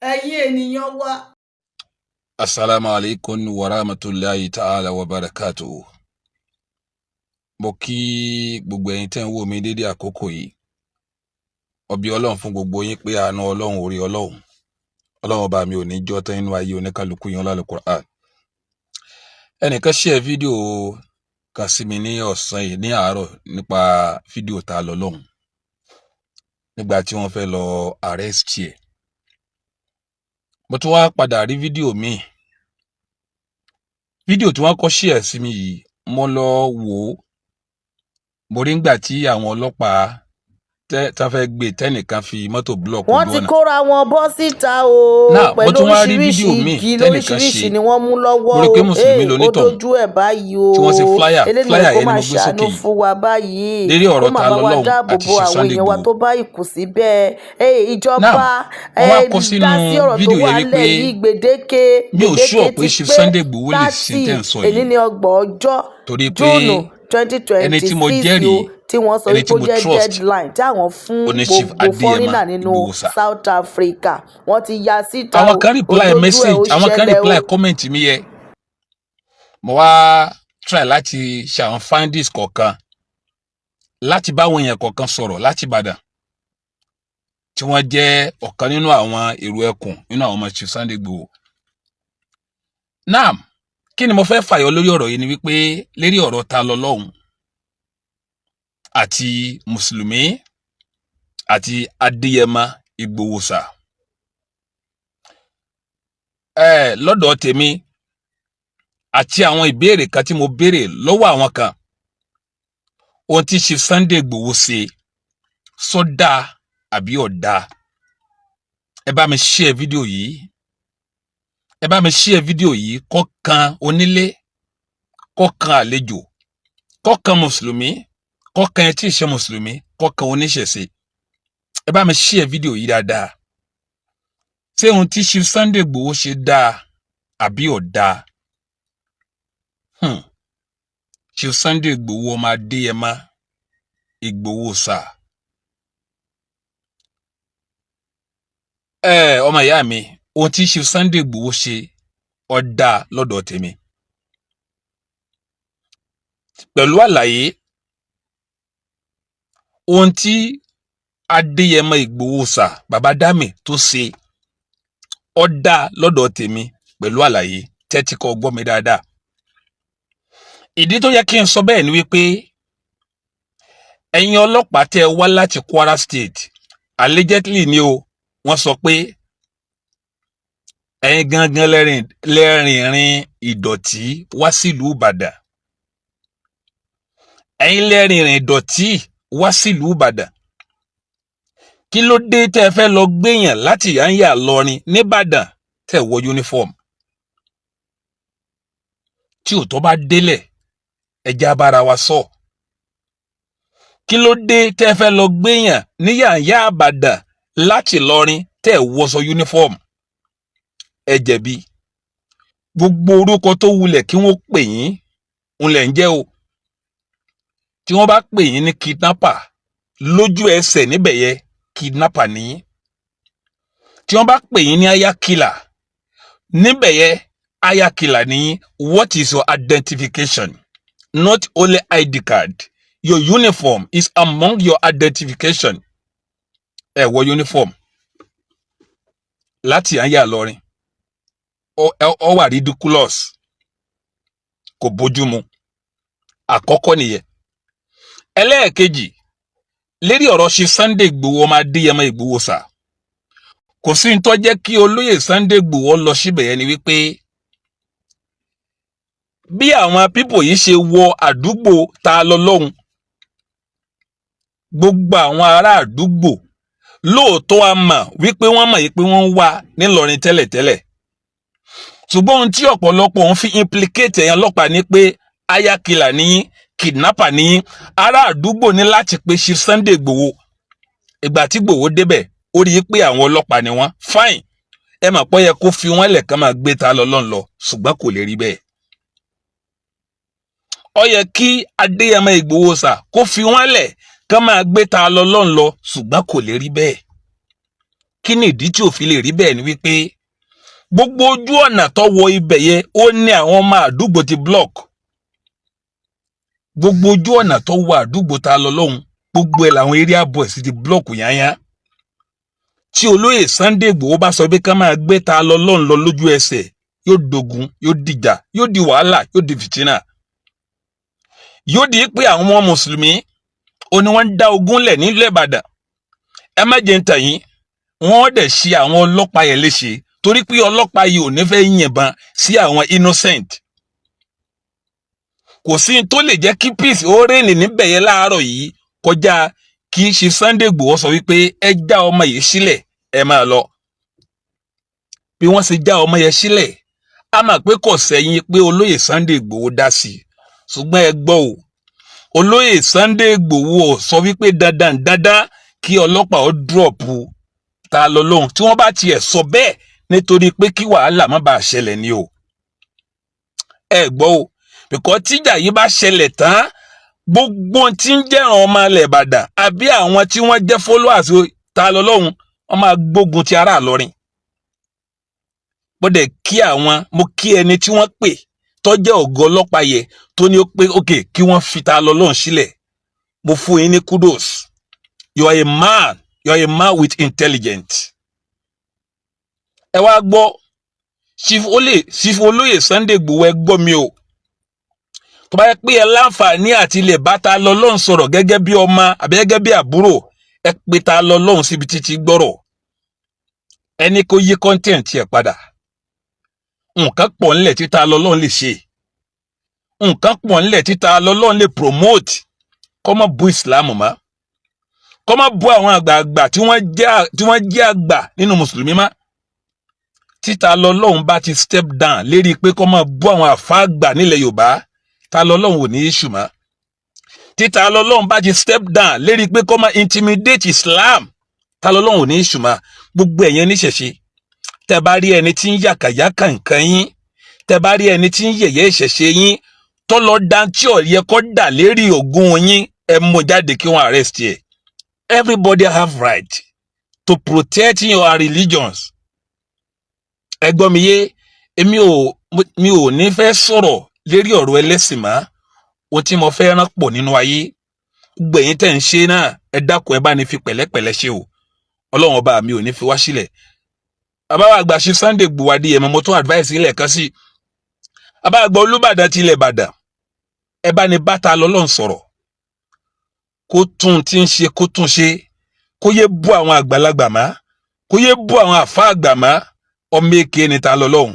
Ẹ̀yin ènìyàn wa. Asalaamu alaykum wa rahmatulahi ta'ala wa barakatuhu. Mo kí gbogbo ẹ̀yin tẹ́ ń wò mí dédé àkókò yìí. Ọbí Ọlọ́run fún gbogbo yín pé àánú Ọlọ́run, orí Ọlọ́run, Ọlọ́run ọba mi ò ní jọ́ tán inú ayé oníkálukú yín lálẹ́ Qur'an. Ẹnìkan share fídíò kan sí mi ní ọ̀sán yìí, ní àárọ̀, nípa fídíò ta lọ lọ́hùn nígbà tí wọ́n fẹ́ lọ arrest ẹ̀. Mo tún wá padà rí fídíò míì. Fídíò tí wọ́n kọ́ share sí mi yìí, mo lọ wò ó, mo rí ngbà tí àwọn ọlọ́pàá tẹ́ tán fẹ́ gbé, tẹ́nìkan fi mọ́tò block Wọ́n ojú ti ọ̀nà. kóra wọn bọ́ síta o. Now, mo Pẹ̀lú tún wá rí oríṣiríṣi fídíò míì igi tẹ́nìkan lóríṣiríṣi ṣe. ni wọ́n mú lọ́wọ́ Mo rí pé o. mùsùlùmí Ee, ó lonítọ̀hún dojú ẹ̀ báyìí o. tí wọ́n ṣe flyer. Elédùmarè Flyer kó yẹn ni máa mo gbé ṣàánú sókè yìí fún wa báyìí, lérí kó ọ̀rọ̀ má ta bá wa lọ́lọ́hun dáàbò àti bo Chief àwọn Sunday èèyàn wa Igboho. tó bá ìkù síbẹ̀. Ee, Now, ìjọba, wọ́n wá ẹ kọ dá sínú sí ọ̀rọ̀ tó fídíò wà yẹn wípé ńlẹ̀ yìí. Gbèdéke mi ò gbèdéke sure pé ti Chief pé Sunday Igboho lè ṣe 30 tẹ́ ń sọ èní yìí, ní 30 ọjọ́ torí pé June twenty ẹni twenty tí mo six jẹ́rìí, o, tí wọ́n sọ ẹni wípé tí ó mo jẹ́ trust, deadline tí àwọn fún ó ní Chief gbogbo Adéyẹmọ foreigner nínú Igboho sà. South Africa. Wọ́n ti ya síta Àwọn o. kan Ó reply dojú ẹ̀, message, ó àwọn kan ṣẹlẹ̀ o. reply comment mi yẹ. Mo wá try láti ṣe àwọn findings kọ̀ọ̀kan, láti bá àwọn èèyàn kọ̀ọ̀kan sọ̀rọ̀ láti Ìbàdàn tí wọ́n jẹ́ ọ̀kan nínú àwọn èrò ẹkùn nínú àwọn ọmọ Chief Sunday Igboho. Now, kí ni mo fẹ́ fàyọ lórí ọ̀rọ̀ yìí ni wípé lérí ọ̀rọ̀ ta lọ lọ́hùn àti mùsùlùmí àti Adéyẹmọ Ìgbòho sà. Ẹ lọ́dọ̀ tèmi àti àwọn ìbéèrè kan tí mo béèrè lọ́wọ́ àwọn kan, ohun tí Chief Sunday Igboho ṣe sọ́dà àbí ọ̀dà? Ẹ bá mi share fídíò yìí, ẹ bá mi share fídíò yìí, kó kan onílé, kó kan àlejò, kó kan mùsùlùmí, kó kan ẹ tí ì ṣe mùsùlùmí, kó kan oníṣẹ̀ṣe. Ẹ bá mi share fídíò yìí dáadáa. Ṣé ohun tí Chief Sunday Igboho ṣe dáa àbí ọ̀dà? Chief Sunday Igboho, ọmọ Adéyẹmọ Igboho sà, ẹ ọmọ ìyá mi, ohun tí Chief Sunday Igboho ṣe, ó dáa lọ́dọ̀ tèmi pẹ̀lú àlàyé. Ohun tí Adéyẹmọ Ìgbòho sà, bàbá Dami, tó ṣe, ó dáa lọ́dọ̀ tèmi pẹ̀lú àlàyé. Tẹ́tí kó gbọ́ mi dáadáa. Ìdí tó yẹ kí n sọ bẹ́ẹ̀ ni wípé ẹ̀yin ọlọ́pàá tẹ́ ẹ wá láti Kwara State, allegedly ni o, wọ́n sọ pé ẹ̀yin gangan lẹ́rìn rin ìdọ̀tí wá sílùú Ìbàdàn. Ẹ̀yin lẹ́rìn rìn ìdọ̀tí wá sílùú Ìbàdàn. Kí ló dé tẹ́ ẹ fẹ́ lọ gbéyàn láti Yànyà lọrin nìbàdàn tẹ́ ẹ wọ uniform? Tí òótọ́ bá délẹ̀, ẹ já bára wa sọ. Kí ló dé tẹ́ ẹ fẹ́ lọ gbéyàn ní Yànyà Ìbàdàn láti lọrin tẹ́ ẹ wọṣọ uniform? Ẹ jẹ̀bi. Gbogbo orúkọ tó wulẹ̀ kí wọ́n pè yín ń lẹ̀ ń jẹ́ o. Tí wọ́n bá pè yín ní kidnapper lójú ẹsẹ̀ níbẹ̀ yẹ, kidnapper ní. Tí wọ́n bá pè yín ní ayakiller níbẹ̀ yẹ, ayakiller ní. What is your identification? Not only ID card, your uniform is among your identification. Ẹ wọ uniform láti àyà lọrin, ọ wà ridiculous, kò bójúmu. Àkọ́kọ́ nìyẹn. Ẹlẹ́ẹ̀kejì, lérí ọ̀rọ̀ ṣe Sunday Igboho, ọmọ Adéyẹmọ Ìgbòho sà, kò sí ní tó jẹ́ kí olóyè Sunday Igboho lọ síbẹ̀ yẹn ni wípé bí àwọn people yìí ṣe wọ àdúgbò ta lọ lọ́hùn, gbogbo àwọn ará àdúgbò, lóòótọ́ a mọ̀ wípé wọ́n mọ̀ wípé wọ́n ń wá nílọrin tẹ́lẹ̀tẹ́lẹ̀, ṣùgbọ́n ohun tí ọ̀pọ̀lọpọ̀ ń fi implicate ẹ̀yàn ọlọ́pàá ni pé ayakiller ní, kidnapper ní. Ará àdúgbò ní láti pe Chief Sunday Igboho. Ìgbà tí Igboho débẹ̀, ó rí i pé àwọn ọlọ́pàá ni wọ́n. Fine, ẹ mà pọ́ yẹ kó fi wọ́n lẹ̀ kán máa gbé ta lọ lọ́n lọ, ṣùgbọ́n kò lè rí bẹ́ẹ̀. Ó yẹ kí Adéyẹmọ Ìgbòho sà kó fi wọ́n lẹ̀ kán máa gbé ta lọ lọ́n lọ, ṣùgbọ́n kò lè rí bẹ́ẹ̀. Kí ni ìdí tí ò fi lè rí bẹ́ẹ̀? Ni wípé gbogbo ojú ọ̀nà tó wọ ibẹ̀ yẹn, ó ní àwọn ọmọ àdúgbò ti block gbogbo ojú ọ̀nà tó wọ àdúgbò tá a lọ lọ́hùn. Gbogbo ẹ̀ làwọn area boys ti block yányá. Tí olóyè Sunday Igboho bá sọ pé ká máa gbé ta lọ lọ́hùn lọ, lójú ẹsẹ̀ yóò dogun, yóò dìjà, yóò di wàhálà, yóò di fìtínà, yóò di pé àwọn ọmọ mùsùlùmí ó ní wọ́n ń dá ogun lẹ̀ nílẹ̀ Ìbàdàn. Ẹ má jẹ́ ń tàn yín, wọ́n dẹ̀ ṣe àwọn ọlọ́pàá yẹn léṣe, torí pé ọlọ́pàá yìí ò ní fẹ́ yìnbọn sí àwọn innocent. Kò sí tó lè jẹ́ kí peace ó reign níbẹ̀ yẹn láàárọ̀ yìí kọjá kì í ṣe Sunday Igboho sọ wípé ẹ já ọmọ yìí sílẹ̀, ẹ máa lọ. Bí wọ́n ṣe já ọmọ yẹn sílẹ̀, a máa pé kò sẹ́yìn pé olóyè Sunday Igboho dá sí i. Ṣùgbọ́n ẹ gbọ́ o, olóyè Sunday Igboho sọ wípé dandan dandan kí ọlọ́pàá ó drop ta lọ lóhùn. Tí wọ́n bá tiẹ̀ sọ bẹ́ẹ̀, nítorí pé kí wàhálà má bàa ṣẹlẹ̀ ni o. Ẹ gbọ́ o, bìkọ́ tíjà yìí bá ṣẹlẹ̀ tán, gbogbo tí ń jẹ́ràn ọmọ ilẹ̀ Ìbàdàn àbí àwọn tí wọ́n jẹ́ followers ta lọ lóhùn, wọ́n máa gbógun ti ará Ìlọrin. Gbọ́dọ̀ kí àwọn, mo kí ẹni tí wọ́n pè tó jẹ́ ọ̀gá ọlọ́pàá yẹ tó ní ó pé ok, kí wọ́n fi ta lọ lóhùn sílẹ̀. Mo fún yín ní kudos. You are a man, you are a man with intelligence. Ẹ wá gbọ́, Chief olóyè Sunday Igboho, ẹ gbọ́ mi o. Tó bá yẹ pé ẹ láǹfààní àti ilẹ̀ bá ta lọ lóhùn sọ̀rọ̀ gẹ́gẹ́ bí ọmọ àbí gẹ́gẹ́ bí àbúrò, ẹ pé ta lọ lóhùn síbi títí gbọ́rọ̀, ẹni kó yí content ẹ̀ padà. Nǹkan pọ̀ ńlẹ̀ títa lọ lóhùn lè ṣe, nǹkan pọ̀ ńlẹ̀ títa lọ lóhùn lè promote. Kó má bú Islam mọ́, kó má bú àwọn àgbààgbà tí wọ́n jẹ́ àgbà nínú mùsùlùmí mọ́. Títa lọ lóhùn bá ti step down lérí pé kó má bú àwọn àfáàgbà nílẹ̀ Yorùbá, ta lọ lóhùn ò ní issue mọ́. Títa lọ lóhùn bá ti step down lérí pé kó má intimidate Islam, ta lọ lóhùn ò ní issue mọ́. Gbogbo ẹ̀yẹn níṣẹ̀ṣe, tẹ́ bá rí ẹni tí ń yàkàyàkà nǹkan yín, tẹ́ bá rí ẹni tí ń yẹ̀yẹ́ ìṣẹ̀ṣe yín, tó lọ dantí ò yẹ kó dà lérí ògùn yín, ẹ mú jáde kí wọ́n arrest ẹ. Everybody have right to protect your religions. Ẹ gbọ́ mi yé, èmi ò mi ò ní fẹ́ sọ̀rọ̀ lérí ọ̀rọ̀ ẹlẹ́sìn mọ́. Ohun tí mo fẹ́ rán pọ̀ nínú ayé. Gbogbo ẹ̀yin tẹ̀ ń ṣe náà, ẹ dákun, ẹ bá ní fi pẹ̀lẹ́pẹ̀lẹ́ ṣe o. Ọlọ́run ọba mi ò ní fi wá sílẹ̀. Bàbá wa àgbà ṣe Sunday Igboho Adéyẹmọ, mo tún advice ilẹ̀ kan sí bàbá àgbà Olúbàdàn ti ilẹ̀ Ìbàdàn. Ẹ bá ní bàtà lọ́lọ́run sọ̀rọ̀, kó tún tí ń ṣe, kó tún ṣe, kó yé bú àwọn àgbàlagbà mọ́, kó yé bú àwọn àfa àgbà mọ́. Ọmọ èké ni ta lọ́lọ́run.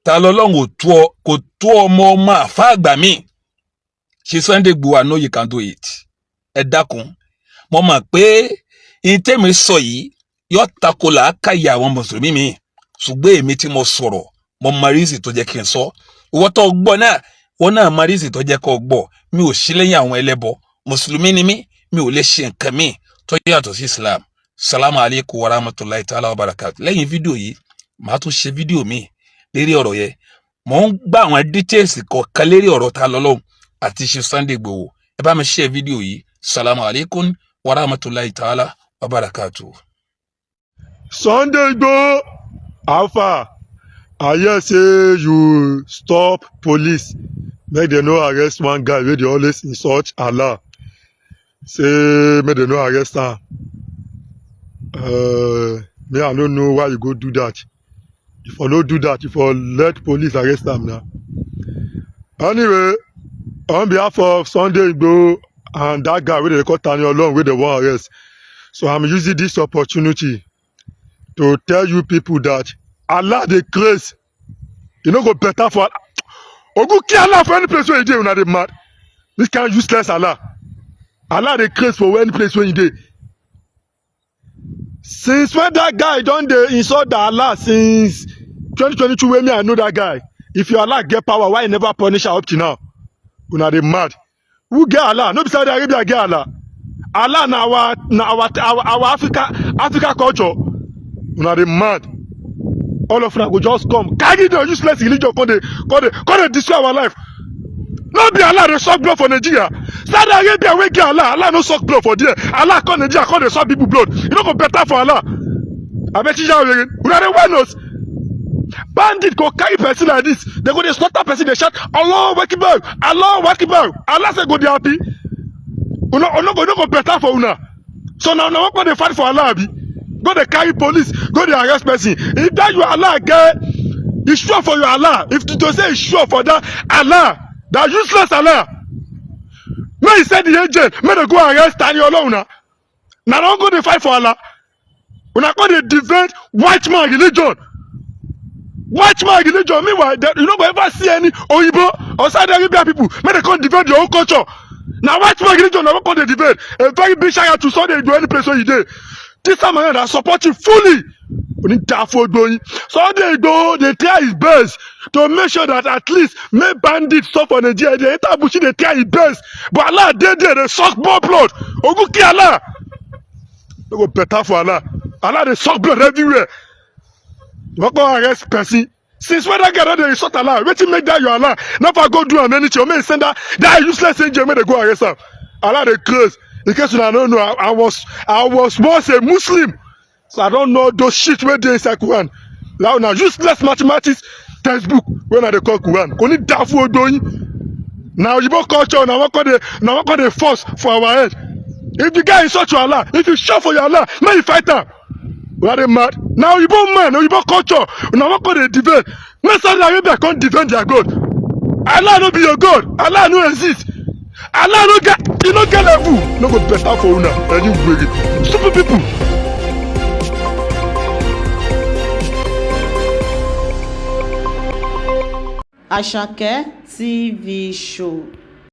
Ta lọ́lọ́run ò tó ọ, kò tó ọmọ ọmọ àfa àgbà míì ṣe. Sunday Igboho, I know you can do it. Ẹ dákun, mo mọ̀ pé ìtẹ́mi sọ yìí yóò tako làákàyè àwọn mùsùlùmí mi, ṣùgbọ́n èmi tí mo sọ̀rọ̀, mo mọ reason tó jẹ́ kí n sọ. Ìwọ tó gbọ́ náà, wọ́n náà mọ reason tó jẹ́ kó gbọ́. Mi ò sí lẹ́yìn àwọn ẹlẹ́bọ, mùsùlùmí ni mí. Mi ò lè ṣe nǹkan mi tó yàtọ̀ sí Islam. Salamu aleykum wa rahmatulahi ta'ala wa barakatu. Lẹ́yìn fídíò yìí, màá tún ṣe fídíò mi lérí ọ̀rọ̀ yẹn. Mò ń gbà àwọn details kọ̀ọ̀kan lérí ọ̀rọ̀ ta lọ́lọ́hùn àti ṣe Sunday Igboho. Ẹ bá mi share fídíò yìí. Salamu aleykum wa rahmatulahi ta'ala wa barakatu. Sunday Igboho, how far? I hear say you stop police make dem no arrest one guy wey dey always insult Allah, say make dem no arrest am. Me, I no know why you go do that. You for no do that, you for let police arrest am na. Anyway, on behalf of Sunday Igboho and that guy wey dem dey call Tani Olohun wey dem wan arrest, so I'm using this opportunity to tell you people that Allah dey craze. E no go better for ogun kill Allah for any place wey you dey. Una dey mad. This kind useless Allah, Allah dey craze for any place wey you dey. Since when that guy don dey insult the Allah? Since 2022 wey me I know that guy. If your Allah get power, why you never punish am up till now? Una dey mad. Who get Allah? No be Saudi Arabia get Allah? Allah na our Africa culture. Una dey mad. All of una go just come carry the useless religion, come dey destroy our life. No be Allah dey suck blood for Nigeria? Saudi Arabia wey get Allah, Allah no suck blood for there. Allah come Nigeria, come dey suck people blood. E no go better for Allah. Àbí ẹ ti ya wèrè? Una dey whine us. Bandit go carry person like this. They go dey slaughter person, dey shout, "Allahu Akbar! Allahu Akbar!" Allah say go dey happy. Una go no go better for una. So now una wan come dey fight for Allah abi? Go dey carry police, go dey arrest person. If that your Allah get, e sure for your Allah. If to say e sure for that Allah, that useless Allah, make e send the agent, make dem go arrest Tani Olohun na. Na don go dey fight for Allah. Una come dey defend white man religion. White man religion. Meanwhile, you no go ever see any Oyinbo or Saudi Arabia people make dem come defend your own culture. Na white man religion na come dey defend. A very big shout out to Sunday Igboho, any place wey you dey. This time around, I support you fully. Onídàáfó gboyin. Sunday Igboho dey try his best to make sure that at least make bandits stop for Nigeria. Dey enter bush, dey try his best, but Allah dey there dey suck more blood. Ogun kill Allah. No go better for Allah. Allah dey suck blood everywhere. You wan come arrest person. Since when that guy don dey insult Allah? Wetin make that your Allah never go do am anything, or make he send that useless angel make dey go arrest am? Allah dey craze. In case una no know, I was once a Muslim, so I don know those shit wey dey inside Quran. Now na useless mathematics textbook wey una dey call Quran. Kò ní dáa fún odò yín. Na Oyinbo culture na wan come dey force for our head. If the guy insult your Allah, if you shout for your Allah, make you fight am. Una dey mad. Na Oyinbo man, Oyinbo culture una wan come dey defend. Make Saudi Arabia come defend their God. Allah no be your God. Allah no exist. Allah no get, e no get level. No go better for una, ẹyin wèrè, stupid people. Àṣàkẹ́ TV Show.